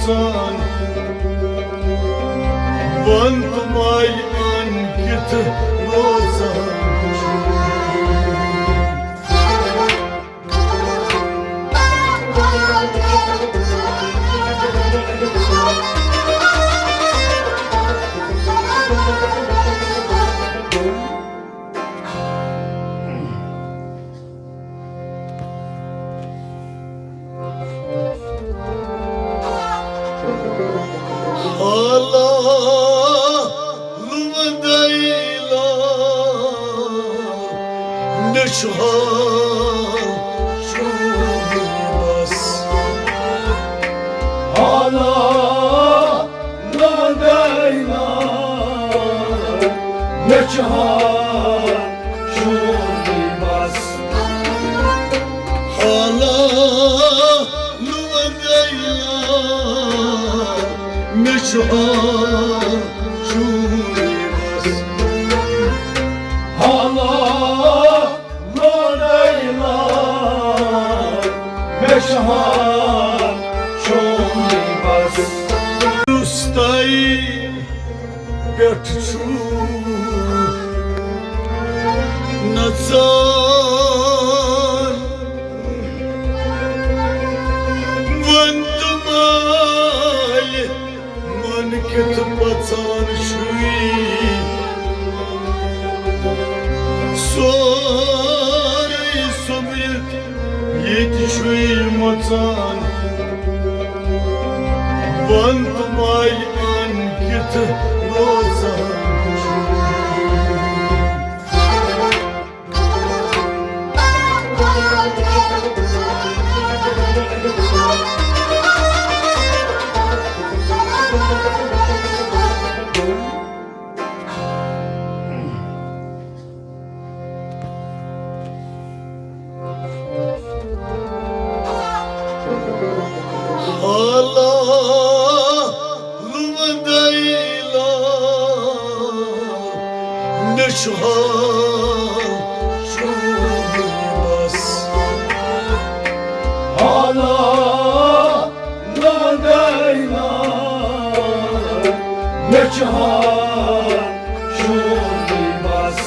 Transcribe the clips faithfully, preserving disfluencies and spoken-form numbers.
وَن تہٕ مالہِ اَن کِتھ روزان چھُ۔ حالا لُمدیلا، مےٚ چھُ حال چونُے بس۔ حالا لُمدیلا، مےٚ چھُ حال چونُے بس۔ حالا لُمدیلا، مےٚ چھُ حال چونُے بس۔ حالا لُمدیلا، مےٚ چھُ حال چونُے بس۔ دوستائی پٮ۪ٹھ چھُ نژان۔ وَن تہٕ مالہِ من کِتھ پژان چھُے۔ سورُے سوٚمبرِتھ ییٚتہِ چھُے مژان۔ وَن تہٕ مالہِ اَن کِتھ روزان چھُ۔ حالا لُمدیلا، مےٚ چھُ حال چونُے بس۔ حالا لُمدیلا، مےٚ چھُ حال چونُے بس۔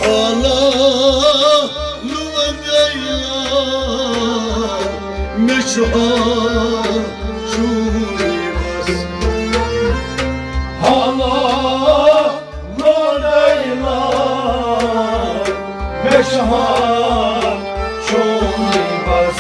حالا لُمدیلا، مےٚ چھُ حال چونُے بس۔ حالا لُمدیلا، مےٚ چھُ حال چونُے بس۔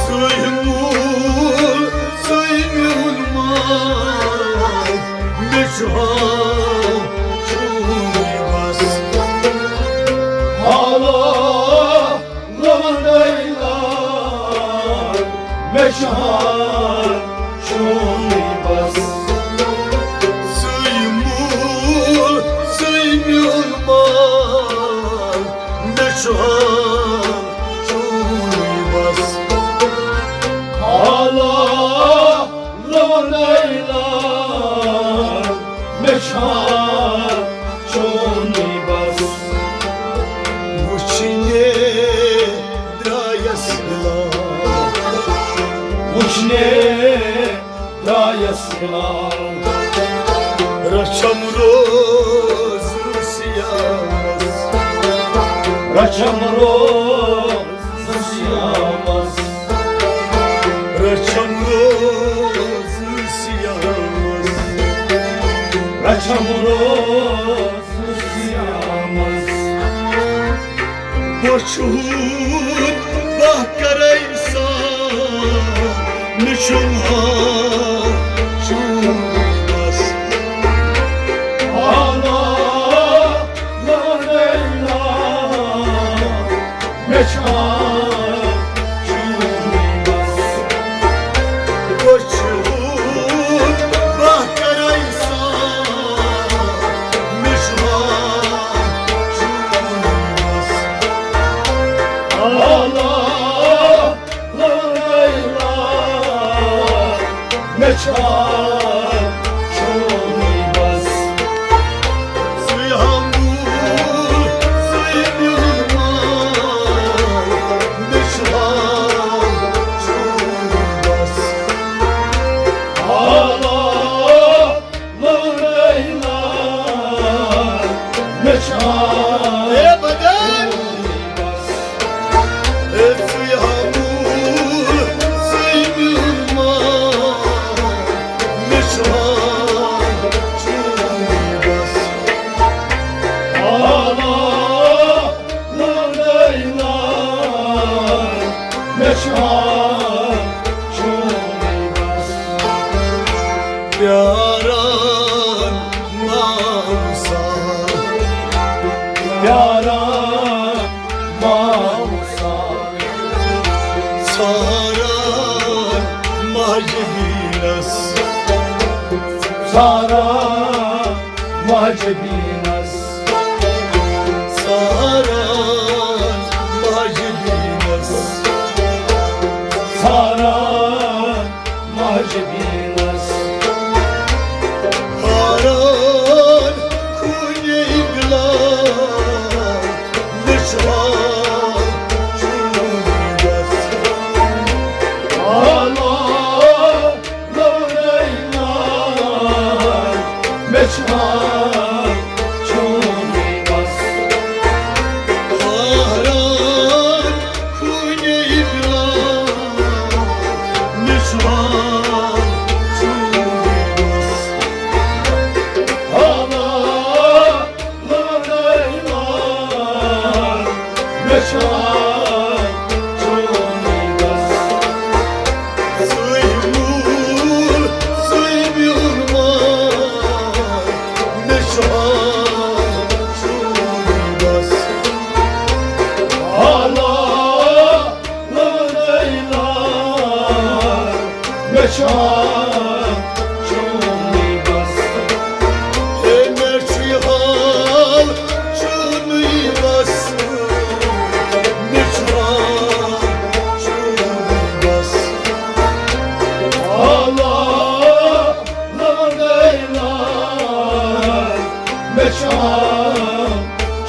سُے مول، سُے میون مال، مےٚ چھُ حال چونُے بس۔ حالا لُمدیلا، مےٚ چھُ حال چونُے بس۔ سُے مول، سُے میون مال، مےٚ چھُ حال چونُے بس۔ حالا لُمدیلا، مےٚ چھُ حال چونُے بس۔ وٕچھنہِ درٛایس ہلال، وٕچھنہِ درٛایس ہلال۔ رچھم روز سیامس، رچھم روز سیامس، رچھم روز سیامس، رچھم روز سیامس۔ بہٕ چھُس بہٕ کرے سا، مےٚ چھُم حال چون بس۔ حالا لُمدیلا، مےٚ چھُ حال چونُے بس۔ بہٕ چھُس بہٕ کرے سا، مےٚ چھُ حال چونُے بس۔ حالا لُمدیلا، مےٚ چھُ حال چونُے بس۔ سُے ہا مول، سُے میون مال، مےٚ چھُ حال چونُے ژھاران ماجہِ بیٖنس، ژھاران ماجہِ بیٖنس، ژھاران ماجہِ بیٖنس، ژھاران ماجہِ بیٖنس، ژھاران خوٗنی بِلال، مےٚ چھُ حال چون بس۔ آلا لونَے لال، مےٚ چھُ حال چون بس۔ ژھاران خوٗنی بِلال، مےٚ چھُ حال چون بس۔ آلا لونَے لال، مےٚ چھُ حال چون بس۔ سُے موٗل، سُے میون مال، مےٚ چھُ حال چون بس۔ آلا لونَے لال، مےٚ چھُ حال چونُے بس۔ ہے، مےٚ چھُ حال چونُے بس۔ مےٚ چھُ حال چونُے بس۔ آلا لونَے لال، مےٚ چھُ حال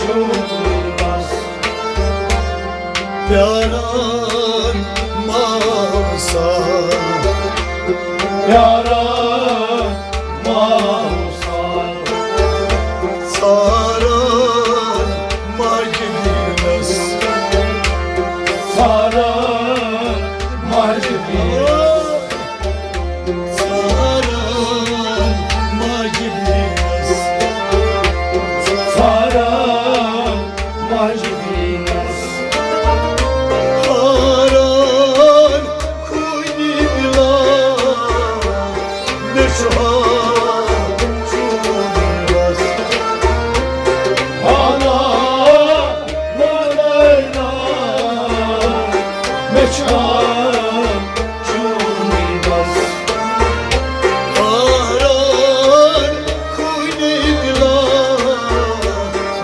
چونُے بس۔ پیاران ماوسا، پیاران ماوسا، ژھاران ماجہِ بیٖنس، ژھاران ماجہِ بیٖنس۔ ژھاران ماجہِ بیٖنس، ژھاران ماجہِ بیٖنس۔ ژھاران خوٗنی بِلال، مےٚ چھُ حال چون بس۔ حالا لونَے لال، مےٚ چھُ حال چونُے بس۔ ژھاران خوٗنی بِلال،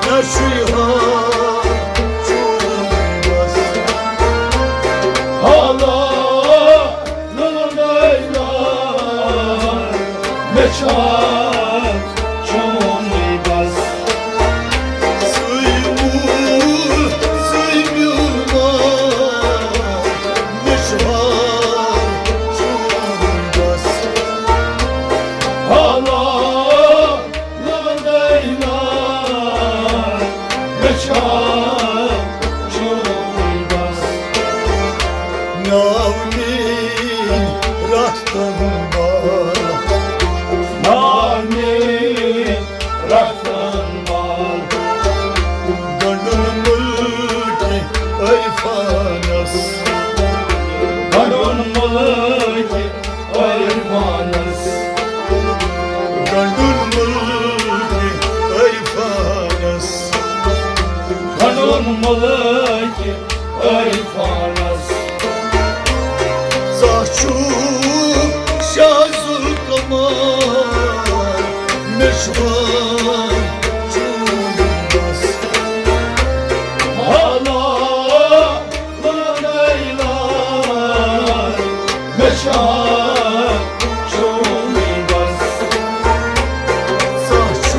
مےٚ چھُ حال چونُے بس۔ حالا لونَے لال، مےٚ چھُ حال چونُے بس۔ سُے موٗل، سُے میون مال، مےٚ چھُ حال چونُے بس۔ حالا لونَے لال، مےٚ چھُ حال چونُے بس۔ ناونی رستن بال، ناونی رستن بال۔ گنڈن ملکی عرفانس، گنڈن ملکی عرفانس، گنڈن ملکی عرفانس، گنڈن ملکی عرفانس۔ زانٛہہ چھُ شاہ ذوالکمال، مےٚ چھُ حال چون بس۔ حالا لونَے لال، مےٚ چھُ حال چونُے بس۔ زانٛہہ چھُ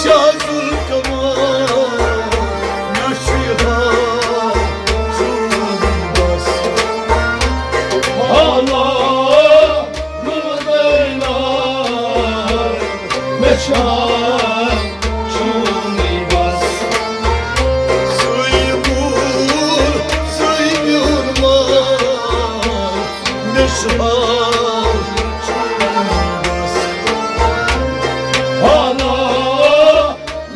شاہ ذوالکمال، مےٚ چھُ حال چون بس۔ حالا لونَے لال، مےٚ چھُ حال چونُے بس۔ سُے موٗل، سُے میون مال، مےٚ چھُ حال چونُے بس۔ حالا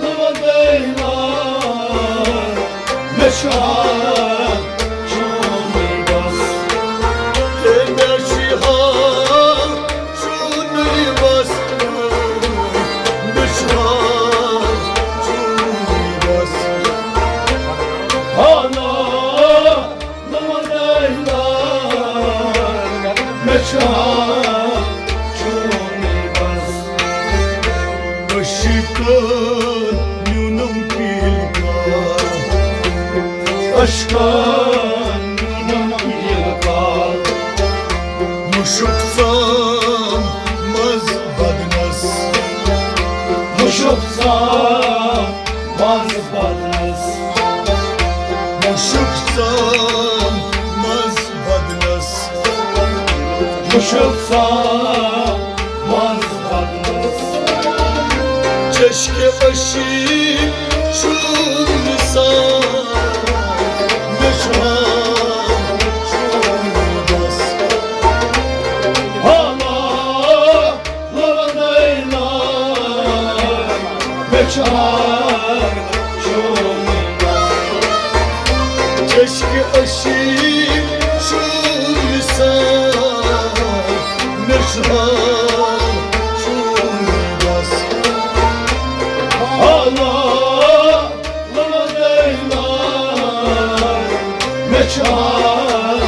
لونَے لال، مےٚ چھُ حال چونُے بس۔ ہے، مےٚ چھُ حال چونُے بس، مےٚ چھُ حال چونُے بس۔ حالا لونَے عشقن نوٗنم ییٚلہِ کال۔ مُشُک ژام منٛز بدنس۔ مُشُک ژام منٛز بدنس۔ مُشُک ژام منٛز بدنس۔ مُشُک ژام منٛز بدنس۔ چشکہِ اشی چون مثال۔ مےٚ چھُ حال چون بس۔ حالا لڑے نا، مےٚ چھُ حال چون بس۔ چشکہِ اشی چون مثال۔ مےٚ چھُ حال چون بس۔ حالا لڑے نا، مےٚ چھُ حال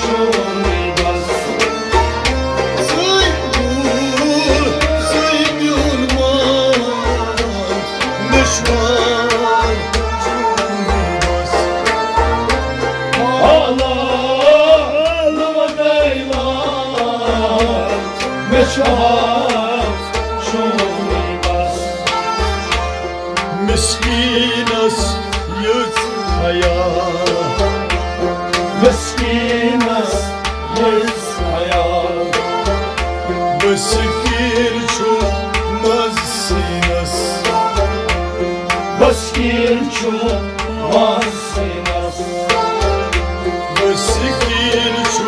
چون بس۔ ژٕے بوٗل، ژٕے میون مان، مےٚ چھُ حال چون بس۔ حالا لڑے نا، مےٚ چھُ حال چون بس۔ مسکینس یٔژ حیا۔ مسکینس یٔژ حیا۔ بس کِر چھُ منٛز سینس۔ بس کِر چھُ منٛز سینس۔ بس کِر چھُ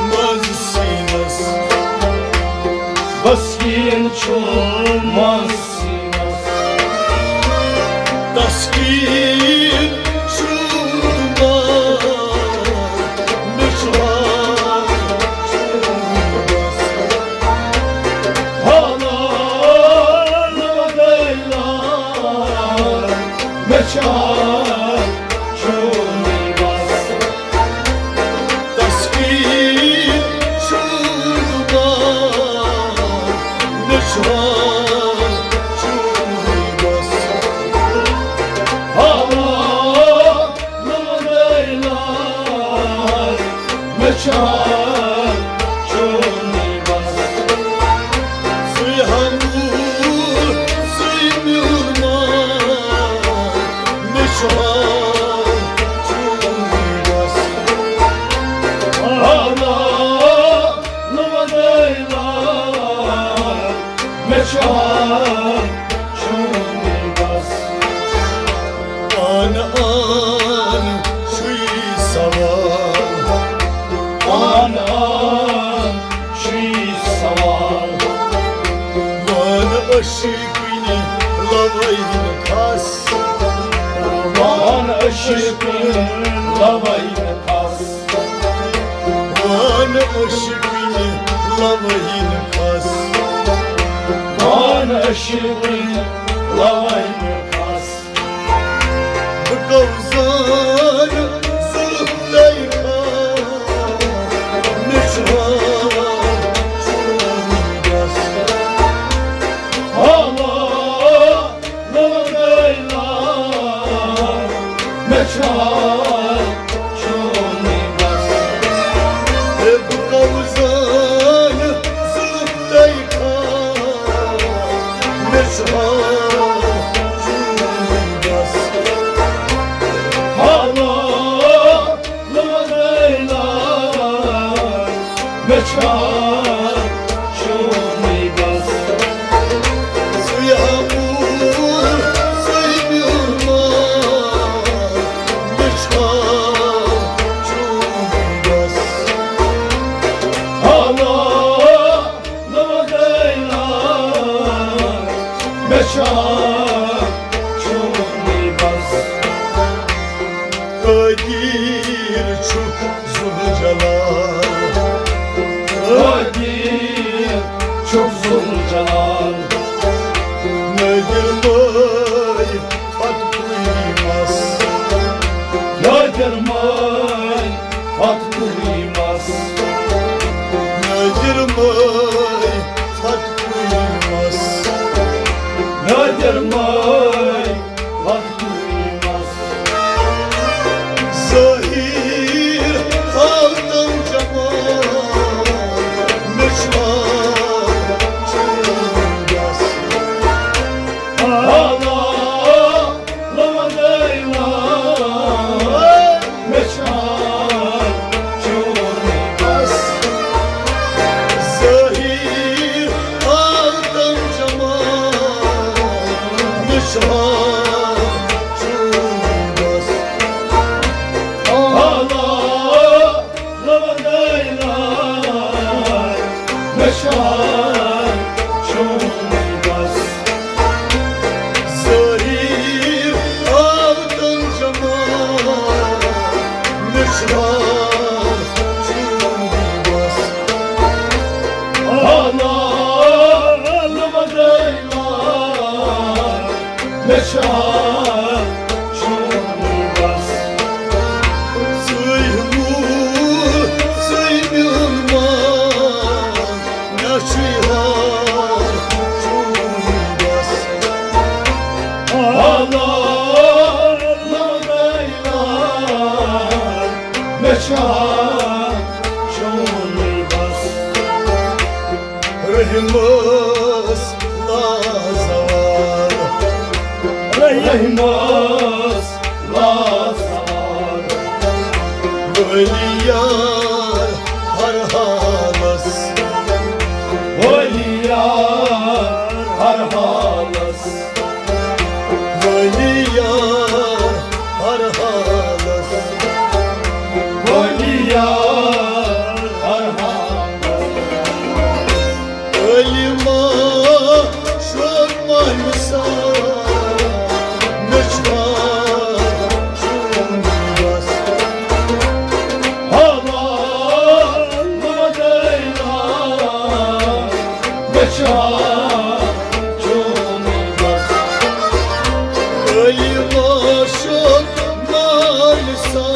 منٛز سینس۔ بس کِر چھُ منٛز سینس۔ تسکین سُنٛد مال مےٚ چھُ حال چون بس۔ حالا لڑے نا، مےٚ چھُ حال چون بس۔ تسکین سُنٛد مال مےٚ چھُ حال چون بس۔ حالا لڑے نا، مےٚ چھُ حال چون بس۔ ژٕے ہموٗل، ژٕے میون مان، مےٚ چھُ حال چون بس۔ حالا لڑے نا، مےٚ چھُ حال چون بس۔ آن آن چھُے سوال۔ آن آن چھُے سوال۔ وَن عشقٕنۍ لَوَے نہٕ کھَس۔ وَن عشقٕنۍ لَوَے نہٕ کھَس۔ وَن عشقٕنۍ لَوَے نہٕ کھَس۔ وَن عشقٕنۍ لَوَے نہٕ کھَس۔ بہٕ کَو زانہٕ زُلفہٕ تۄہہِ خاص، مےٚ چھُ حال چون بس۔ حالا لڑے نا، مےٚ چھُ حال چون بس۔ ہے بہٕ کَو زانہٕ زُلفہٕ تۄہہِ خاص، مےٚ چھُ حال چون بس۔ حالا لڑے نا، مےٚ چھُ حال چون بس۔ ژٕے ہموٗل، ژٕے میون مان، مےٚ چھُ حال چون بس۔ حالا لڑے نا، مےٚ چھُ حال چون بس۔ قٲدیٖر چھُکھ ذوالجلال۔ قٲدیٖر چھُکھ ذوالجلال۔ نٲدِر مٲے فتح پوٗری مَس۔ نٲدِر مٲے فتح پوٗری مَس۔ نٲدِر مٲے فتح پوٗری مَس۔ نٲدِر مٲے فتح پوٗری مَس۔ شاہ چونُے بس۔ رحمس لازوال، رحمس لازوال۔ ولی یار ہر حالس، ولی یار ہر حالس۔ ولی یار ہر حالس، ولی یار ہر حالس۔ علی معشوق مالسا، مےٚ چھُ چون بس۔ حوال مدینہ، مےٚ چھُ چون بس۔ علی معشوق مالسا،